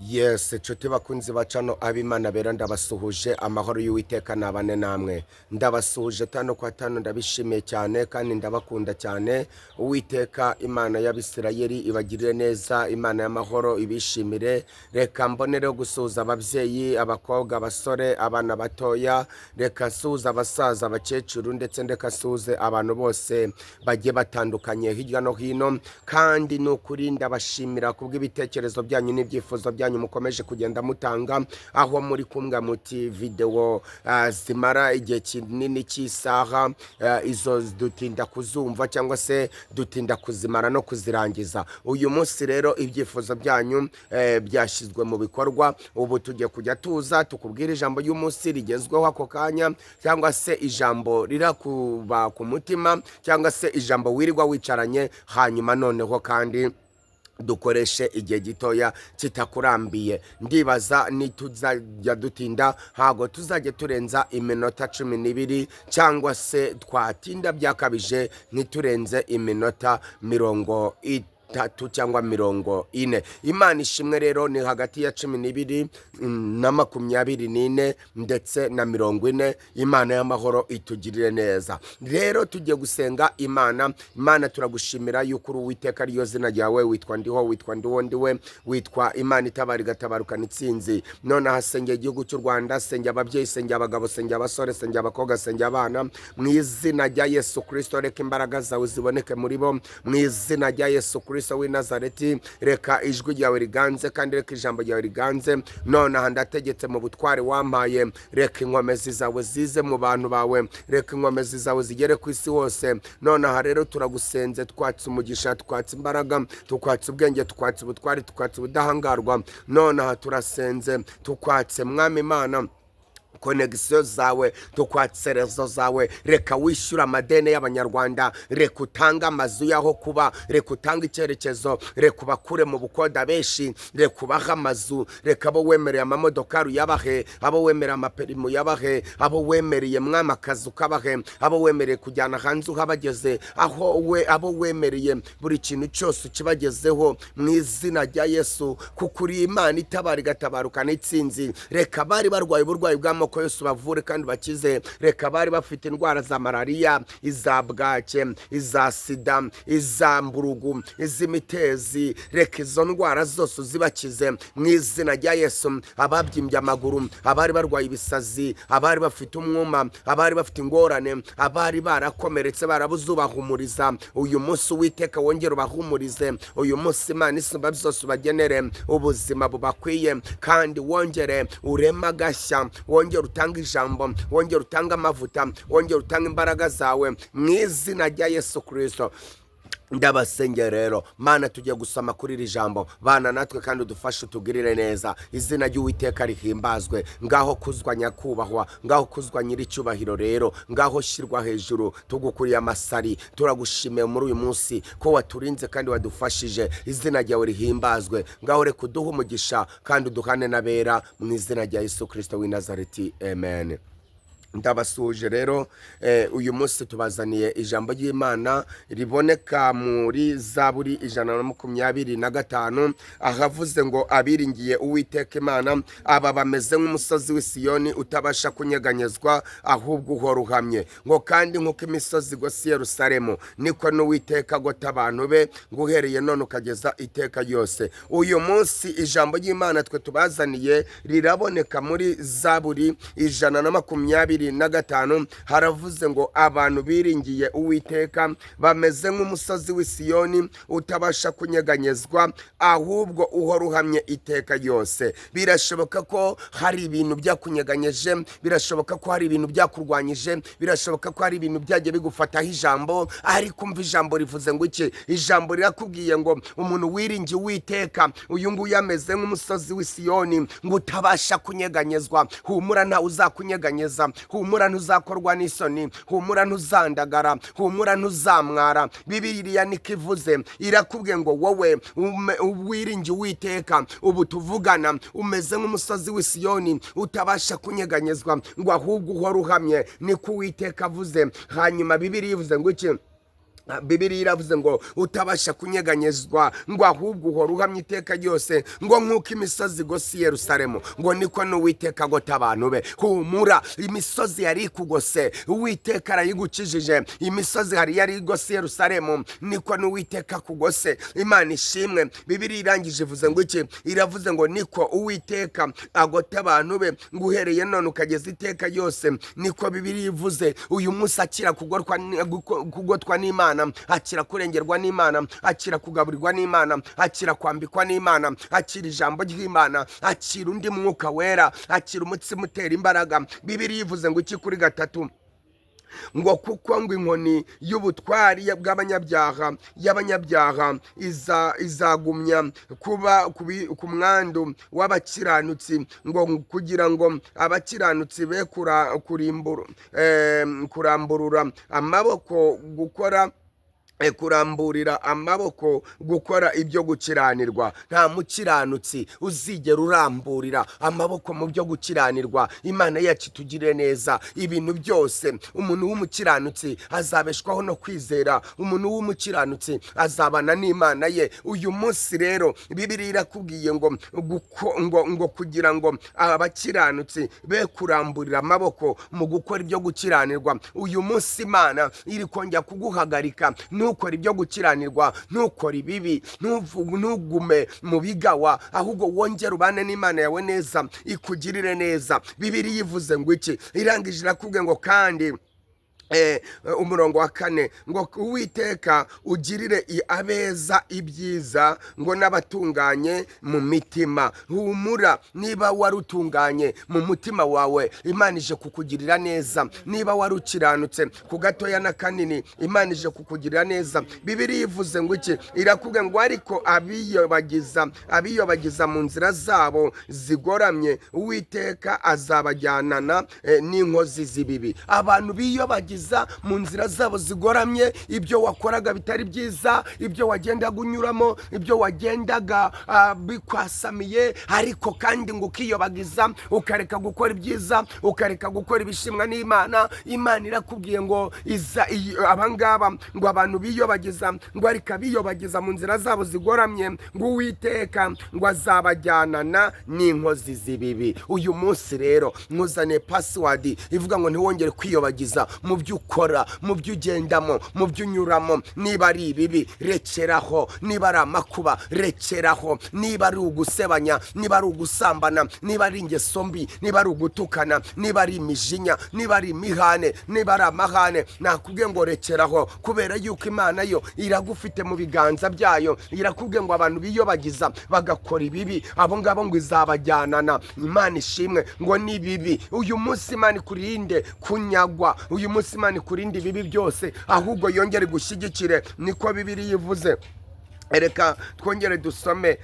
Yes, inshuti bakunzi bacano ab'Imana bera, ndabasuhuje. Amahoro y'Uwiteka nabane namwe. Ndabasuhuje tano kwa tano, ndabishimiye cyane kandi ndabakunda cyane. Uwiteka Imana y'Abisirayeli ibagirire neza, Imana y'amahoro ibishimire. Reka mbonereho gusuhuza ababyeyi, abakobwa, abasore, abana batoya. Reka nsuhuze abasaza, abakecuru, ndetse reka nsuhuze abantu bose bagiye batandukanye hirya no hino. Kandi ni ukuri ndabashimira kubw'ibitekerezo byanyu n'ibyifuzo byanyu mukomeje kugenda mutanga, aho muri kumwe muti videwo zimara igihe kinini cy'isaha, izo dutinda kuzumva cyangwa se dutinda kuzimara no kuzirangiza. Uyu munsi rero ibyifuzo byanyu byashyizwe mu bikorwa. Ubu tugiye kujya tuza tukubwira ijambo ry'umunsi rigezweho ako kanya, cyangwa se ijambo rirakuba ku mutima, cyangwa se ijambo wirirwa wicaranye, hanyuma noneho kandi dukoreshe igihe gitoya kitakurambiye. Ndibaza nituzajya dutinda, ntabwo tuzajya turenza iminota 12, cyangwa se twatinda byakabije ntiturenze iminota 30 cyangwa 40. Imana ishimwe. Rero ni hagati ya 12 na 24 ndetse na 40. Imana y'amahoro itugirire neza. Rero tugiye gusenga Imana. Imana, turagushimira yuko uri Uwiteka, ariyo zina ryawe. Witwa Ndiho, witwa Ndiwo Ndiwe, witwa Imana itabara igatabarukana itsinzi. Nonaha sengera igihugu cy'u Rwanda, sengera ababyeyi, sengera abagabo, sengera abasore, sengera abakobwa, sengera abana mu izina rya Yesu Kirisito. Reka imbaraga zawe ziboneke muri bo mu izina rya Yesu Kirisito w'i Nazareti. Reka ijwi ryawe riganze kandi reka ijambo ryawe riganze. Nonaha ndategetse mu butware wampaye, reka inkomezi zawe zize mu bantu bawe, reka inkomezi zawe zigere ku isi hose. Nonaha rero turagusenze, twatse umugisha, twatse imbaraga, tukwatse ubwenge, twatse ubutware, tukwatse ubudahangarwa. Nonaha turasenze, tukwatse, Mwami Imana, connexion zawe, tukwatse réseau zawe. Reka wishyure amadeni y'Abanyarwanda, reka utange amazu y'aho kuba, reka utange icyerekezo, reka ubakure mu bukoda benshi, reka ubahe amazu, reka abo wemereye amamodokari uyabahe, abo wemereye amaperimi uyabahe, abo wemereye, Mwami, akazi ukabahe, abo wemereye kujyana hanze uhabageze, aho we abo wemereye buri kintu cyose ukibagezeho mu izina rya Yesu, kuko uri Imana itabara igatabarukana itsinzi. Reka bari barwaye uburwayi bw'amoko yose ubavure kandi bakize. Reka bari bafite indwara za malariya, iza bwake, iza sida, iza mburugu, iz'imitezi, reka izo ndwara zose uzibakize mu izina rya Yesu. Ababyimbye amaguru, abari barwaye ibisazi, abari bafite umwuma, abari bafite ingorane, abari barakomeretse barabuze ubahumuriza, uyu munsi Uwiteka wongere ubahumurize. Uyu munsi, Imana isumba byose, ubagenere ubuzima bubakwiye kandi wongere ureme agashya, wongere utange ijambo, wongere utange amavuta, wongere utange imbaraga zawe mu izina rya Yesu Kirisito. Ndabasengera rero. Mana, tugiye gusoma kuri iri jambo, bana natwe kandi udufashe, utugirire neza. Izina ry'Uwiteka rihimbazwe. Ngaho kuzwa nyakubahwa, ngaho kuzwa nyir'icyubahiro, rero ngaho shyirwa hejuru. Tugukuriye amasari, turagushimiye muri uyu munsi ko waturinze kandi wadufashije. Izina ryawe rihimbazwe. Ngaho reka uduhe umugisha kandi uduhane n'abera mu izina rya Yesu Kirisito w'i Nazareti, amen. Ndabasuhuje rero. Uyu munsi tubazaniye ijambo ry'Imana riboneka muri Zaburi 125, ahavuze ngo: "Abiringiye Uwiteka Imana aba bameze nk'umusozi w'Isiyoni utabasha kunyeganyezwa, ahubwo uhora uhamye." Ngo kandi nk'uko imisozi igose Yerusalemu, niko n'Uwiteka agota abantu be, ngo uhereye none ukageza iteka ryose. Uyu munsi ijambo ry'Imana twe tubazaniye riraboneka muri Zaburi 125. Haravuze ngo: "Abantu biringiye Uwiteka bameze nk'umusozi w'Isiyoni utabasha kunyeganyezwa, ahubwo uhora uhamye iteka ryose." Birashoboka ko hari ibintu byakunyeganyeje, birashoboka ko hari ibintu byakurwanyije, birashoboka ko hari ibintu byagiye bigufataho ijambo, ariko umva ijambo rivuze ngo iki? Ijambo rirakubwiye ngo umuntu wiringiye Uwiteka, uyu nguyu ameze nk'umusozi w'Isiyoni ngo utabasha kunyeganyezwa. Humura, ntawe uzakunyeganyeza. Humura, ntuzakorwa n'isoni. Humura, ntuzandagara. Humura, ntuzamwara. Bibiliya niko ivuze. Irakubwiye ngo wowe wiringiye Uwiteka, ubu tuvugana umeze nk'umusozi w'Isiyoni utabasha kunyeganyezwa, ngo ahubwo uhora uhamye. Niko Uwiteka avuze. Hanyuma Bibiliya ivuze ngo iki? Bibiliya iravuze ngo utabasha kunyeganyezwa, ngo ahubwo uhora uhamya iteka ryose, ngo nk'uko imisozi igose i Yerusalemu, ngo niko n'Uwiteka agota abantu be. Humura, imisozi yari ikugose Uwiteka arayigukijije. Imisozi hari yari igose i Yerusalemu, niko n'Uwiteka akugose. Imana ishimwe. Bibiliya irangije ivuze ngo iki? Iravuze ngo niko Uwiteka agota abantu be, ngo uhereye none ukageza iteka ryose. Niko Bibiliya ivuze. Uyu munsi akira kugotwa n'Imana, akira kurengerwa n'Imana, akira kugaburirwa n'Imana, akira kwambikwa n'Imana, akira ijambo ry'Imana, akira undi mwuka wera, akira umutsima utera imbaraga. Bibiliya ivuze ngo iki kuri 3? Ngo kuko ngo inkoni y'ubutwari bw'abanyabyaha y'abanyabyaha izagumya kuba ku mwandu w'abakiranutsi, ngo kugira ngo abakiranutsi be kuramburura amaboko gukora, kuramburira amaboko gukora ibyo gukiranirwa. Nta mukiranutsi uzigera uramburira amaboko mu byo gukiranirwa. Imana yacu itugirire neza. Ibintu byose, umuntu w'umukiranutsi azabeshwaho no kwizera, umuntu w'umukiranutsi azabana n'Imana ye. Uyu munsi rero Bibiliya irakubwiye ngo kugira ngo abakiranutsi be kuramburira amaboko mu gukora ibyo gukiranirwa. Uyu munsi Imana iri kongera kuguhagarika, ntukore ibyo gukiranirwa, ntukore ibibi, ntugume mu bigawa, ahubwo wongere ubane n'Imana yawe neza, ikugirire neza. Bibiliya ivuze ngo iki? Irangije irakubwiye ngo kandi umurongo wa 4 ngo Uwiteka ugirire abeza ibyiza, ngo n'abatunganye mu mitima. Humura, niba warutunganye mu mutima wawe, Imana ije kukugirira neza. Niba warukiranutse ku gatoya na kanini, Imana ije kukugirira neza. Bibiliya ivuze ngo iki? Irakubwira ngo ariko abiyobagiza mu nzira zabo zigoramye, Uwiteka azabajyanana n'inkozi z'ibibi. Abantu biyobagiza mu nzira zabo zigoramye, ibyo wakoraga bitari byiza, ibyo wagendaga unyuramo, ibyo wagendaga bikwasamiye, ariko kandi ngo ukiyobagiza, ukareka gukora ibyiza, ukareka gukora ibishimwa n'Imana. Imana irakubwiye ngo iza abangaba, ngo abantu biyobagiza, ngo ariko abiyobagiza mu nzira zabo zigoramye, ngo Uwiteka ngo azabajyanana n'inkozi z'ibibi. Uyu munsi rero nkuzaniye password ivuga ngo ntiwongere kwiyobagiza mu byo ukora, mu byo ugendamo, mu byo unyuramo. Niba ari ibibi, rekeraho. Niba ari amakuba, rekeraho. Niba ari ugusebanya, niba ari ugusambana, niba ari ingeso mbi, niba ari ugutukana, niba ari imijinya, niba ari imihane, niba ari amahane, nakubwiye ngo rekeraho, kubera yuko Imana yo iragufite mu biganza byayo. Irakubwiye ngo abantu biyobagiza bagakora ibibi, abo ngabo ngo izabajyanana. Imana ishimwe. Ngo ni bibi. Uyu munsi Imana ikurinde kunyagwa, uyu munsi Imana ikurinde ibibi byose, ahubwo yongere igushyigikire. Niko Bibiliya ivuze. Reka twongere dusome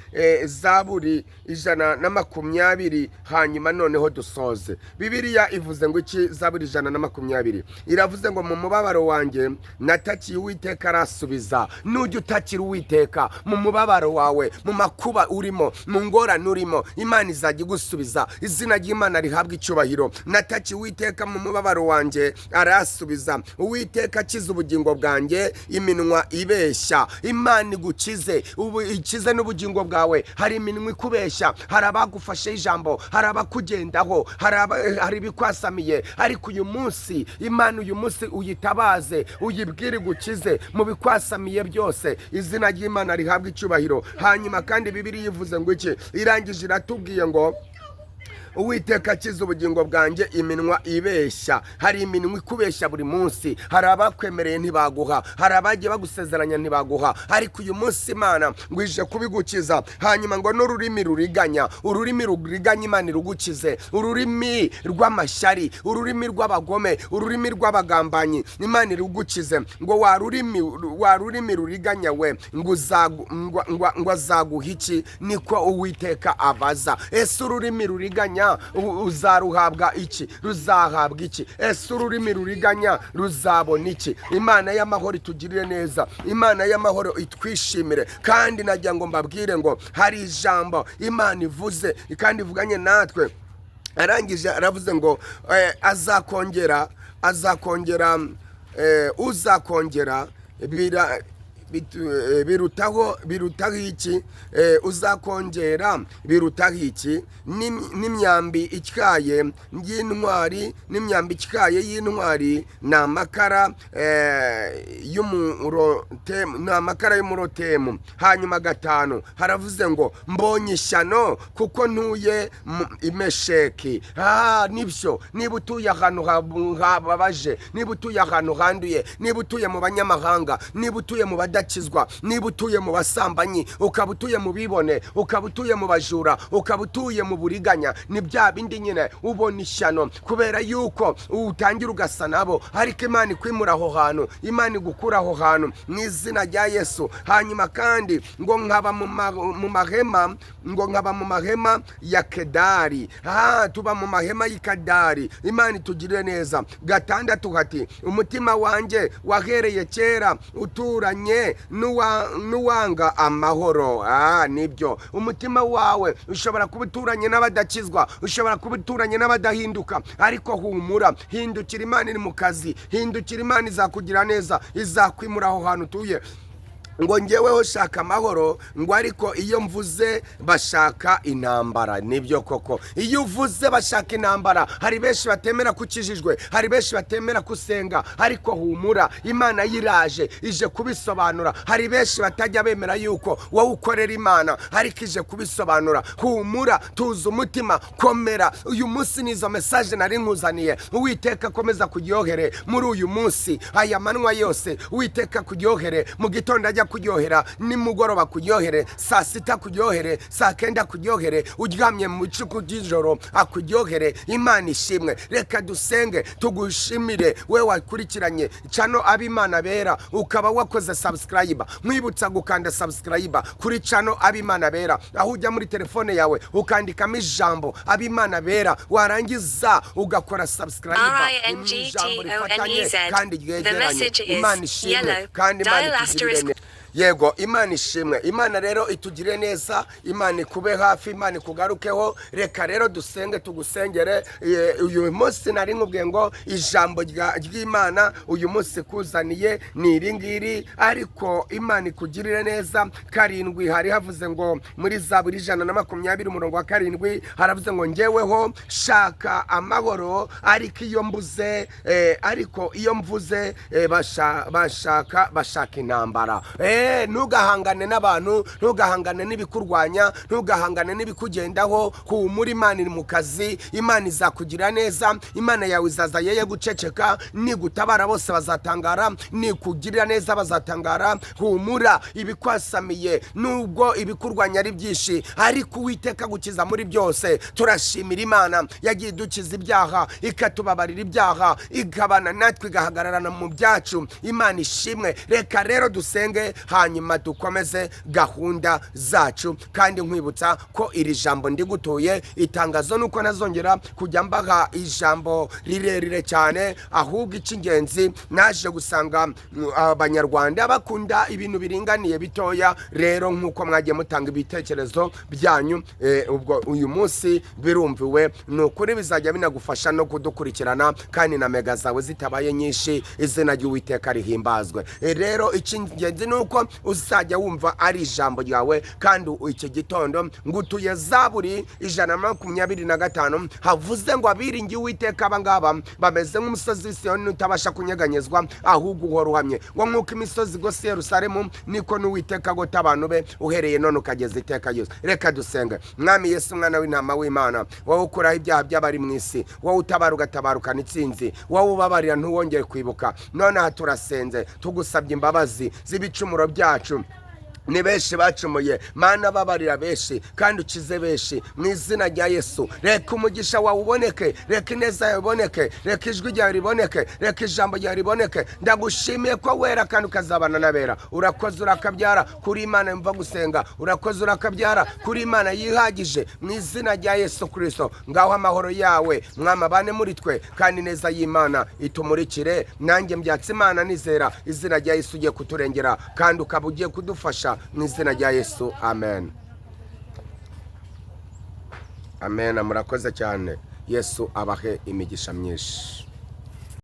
Zaburi 120, hanyuma noneho dusoze. Bibiliya ivuze ngo iki? Zaburi 120 iravuze ngo mu mubabaro wanjye natakiye Uwiteka arasubiza. Nujya utakira Uwiteka mu mubabaro wawe, mu makuba urimo, mu ngorane urimo, Imana izajya igusubiza. Izina ry'Imana rihabwa icyubahiro. Natakiye Uwiteka mu mubabaro wanjye arasubiza. Uwiteka akiza ubugingo bwanjye iminwa ibeshya. Imana igukize, ubu ikize n'ubugingo bwawe. Hari iminwa ikubeshya, hari abagufashe ijambo, hari abakugendaho, hari ibikwasamiye, ariko uyu munsi Imana, uyu munsi uyitabaze, uyibwire igukize mu bikwasamiye byose. Izina ry'Imana rihabwa icyubahiro. Hanyuma kandi Bibiliya ivuze ngo iki? Irangije iratubwiye ngo Uwiteka akiza ubugingo bwanjye iminwa ibeshya. Hari iminwa ikubeshya buri munsi, hari abakwemereye ntibaguha, hari abagiye bagusezeranya ntibaguha, ariko uyu munsi Imana ngo ije kubigukiza. Hanyuma ngo n'ururimi ruriganya, ururimi ruriganya Imana irugukize, ururimi rw'amashyari, ururimi rw'abagome, ururimi rw'abagambanyi, Imana irugukize. Ngo wa rurimi ruriganya we, ngo azaguha iki? Niko Uwiteka abaza. Ese ururimi ruriganya uzaruhabwa iki? Ruzahabwa iki? Ese ururimi ruriganya ruzabona iki? Imana y'amahoro itugirire neza, Imana y'amahoro itwishimire. Kandi nagira ngo mbabwire ngo hari ijambo Imana ivuze kandi ivuganye natwe. Arangije aravuze ngo azakongera, azakongera, uzakongera Birutaho iki? Uzakongera birutaho iki? N'imyambi ityaye y'intwari, n'imyambi ityaye y'intwari, ni amakara y'umurotemu, ni amakara y'umurotemu. Hanyuma gatanu haravuze ngo: "Mbonye ishyano kuko ntuye i Mesheki." Ah, nibyo, niba utuye ahantu hababaje, niba utuye ahantu handuye, niba utuye mu banyamahanga, niba utuye mu badakizwa, niba utuye mu basambanyi, ukaba utuye mu bibone, ukaba utuye mu bajura, ukaba utuye mu buriganya, ni bya bindi nyine ubona ishyano kubera yuko utangira ugasa nabo. Ariko Imana ikwimura aho hantu, Imana igukura aho hantu mu izina rya Yesu. Hanyuma kandi ngo nkaba mu mahema, ngo nkaba mu mahema ya Kedari. Ah, tuba mu mahema y'Ikadari. Imana itugirire neza. Gatandatu hati: "Umutima wanjye wahereye kera uturanye n'uwanga amahoro." Ah, nibyo, umutima wawe ushobora kuba uturanye n'abadakizwa, ushobora kuba uturanye n'abadahinduka, ariko humura, hindukira, Imana iri mu kazi. Hindukira, Imana izakugira neza, izakwimura aho hantu utuye. Ngo ngeweho shaka amahoro, ngo ariko iyo mvuze bashaka intambara. Nibyo koko, iyo uvuze bashaka intambara. Hari benshi batemera ko ukijijwe, hari benshi batemera ko usenga, ariko humura, Imana yiraje, ije kubisobanura. Hari benshi batajya bemera yuko wowe ukorera Imana, ariko ije kubisobanura. Humura, tuza umutima, komera. Uyu munsi ni izo message nari nkuzaniye. Uwiteka akomeza kuryohere muri uyu munsi, aya manywa yose Uwiteka kuryohere, mu gitondo ajya kuryohera, nimugoroba kuryohere, saa sita kuryohere, saa kenda kuryohere, uryamye mu bicuku by'ijoro akuryohere. Imana ishimwe. Reka dusenge, tugushimire we wakurikiranye channel Abimana Bera, ukaba wakoze subscribe. Mwibutsa gukanda subscribe kuri channel Abimana Bera, aho ujya muri telefone yawe ukandikamo ijambo Abimana Bera, warangiza ugakora subscribe. Ijambo rifatanye R-I-N-G-T-O-N-E-Z. kandi The ryegeranye. message is Imana ishimwe yellow. kandi Imana Dial itugirire asterisk neza. Yego, Imana ishimwe. Imana rero itugire neza, Imana ikube hafi, Imana ikugarukeho. Reka rero dusenge, tugusengere. Uyu munsi nari nkubwiye ngo ijambo ry'Imana uyu munsi kuzaniye ni iri ngiri, ariko Imana ikugirire neza. Karindwi hari havuze ngo, muri Zaburi 120 umurongo wa 7, haravuze ngo: "Ngeweho shaka amahoro, ariko iyo mbuze ariko iyo mvuze bashaka intambara." Ntugahangane n'abantu, ntugahangane n'ibikurwanya, ntugahangane n'ibikugendaho. Humura, Imana iri mu kazi, Imana izakugira neza, Imana yawe izaza yeye guceceka. Nigutabara bose bazatangara, nikugirira neza bazatangara. Humura, ibikwasamiye nubwo ibikurwanya ari byinshi, ariko Uwiteka gukiza muri byose. Turashimira Imana yagiye idukiza ibyaha, ikatubabarira ibyaha, ikabana natwe, igahagararana mu byacu. Imana ishimwe. Reka rero dusenge, hanyuma dukomeze gahunda zacu. Kandi nkwibutsa ko iri jambo ndigutuye itangazo nuko nazongera kujya mbaha ijambo rirerire cyane, ahubwo icy'ingenzi naje gusanga Abanyarwanda bakunda ibintu biringaniye bitoya. Rero nk'uko mwagiye mutanga ibitekerezo byanyu, ubwo uyu munsi birumviwe. Ni ukuri bizajya binagufasha no kudukurikirana kandi na mega zawe zitabaye nyinshi. Izina ry'Uwiteka rihimbazwe. Rero icy'ingenzi ni uko uzajya wumva ari ijambo ryawe. Kandi iki gitondo ngutuye Zaburi 125, havuze ngo: "Abiringiye Uwiteka aba ngaba bameze nk'umusozi w'Isiyoni utabasha kunyeganyezwa, ahubwo uhora uhamye." Ngo nk'uko imisozi igose Yerusalemu, niko n'Uwiteka agota abantu be, uhereye none ukageza iteka ryose. Reka dusenge. Mwami Yesu, mwana w'intama w'Imana, wowe ukuraho ibyaha by'abari mu isi, wowe utabara ugatabarukana intsinzi, wowe ubabarira ntuwongere kwibuka, nonaha turasenze, tugusabye imbabazi z'ibicumuro byacu. Ni benshi bacumuye, Mana, babarira benshi kandi ukize benshi mu izina rya Yesu. Reka umugisha wawe uboneke, reka ineza yawe iboneke, reka ijwi ryawe riboneke, reka ijambo ryawe riboneke. Ndagushimiye ko wera kandi ukazabana n'abera. Urakoze, urakabyara kuri Imana yumva gusenga. Urakoze, urakabyara kuri Imana yihagije. Mu izina rya Yesu Kirisito, ngaho amahoro yawe Mwami abane muri twe, kandi ineza y'Imana itumurikire. Nanjye mbyatse Imana nizera izina rya Yesu ugiye kuturengera kandi ukaba ugiye kudufasha, mu izina rya Yesu, amen, amen. Murakoze cyane, Yesu abahe imigisha myinshi.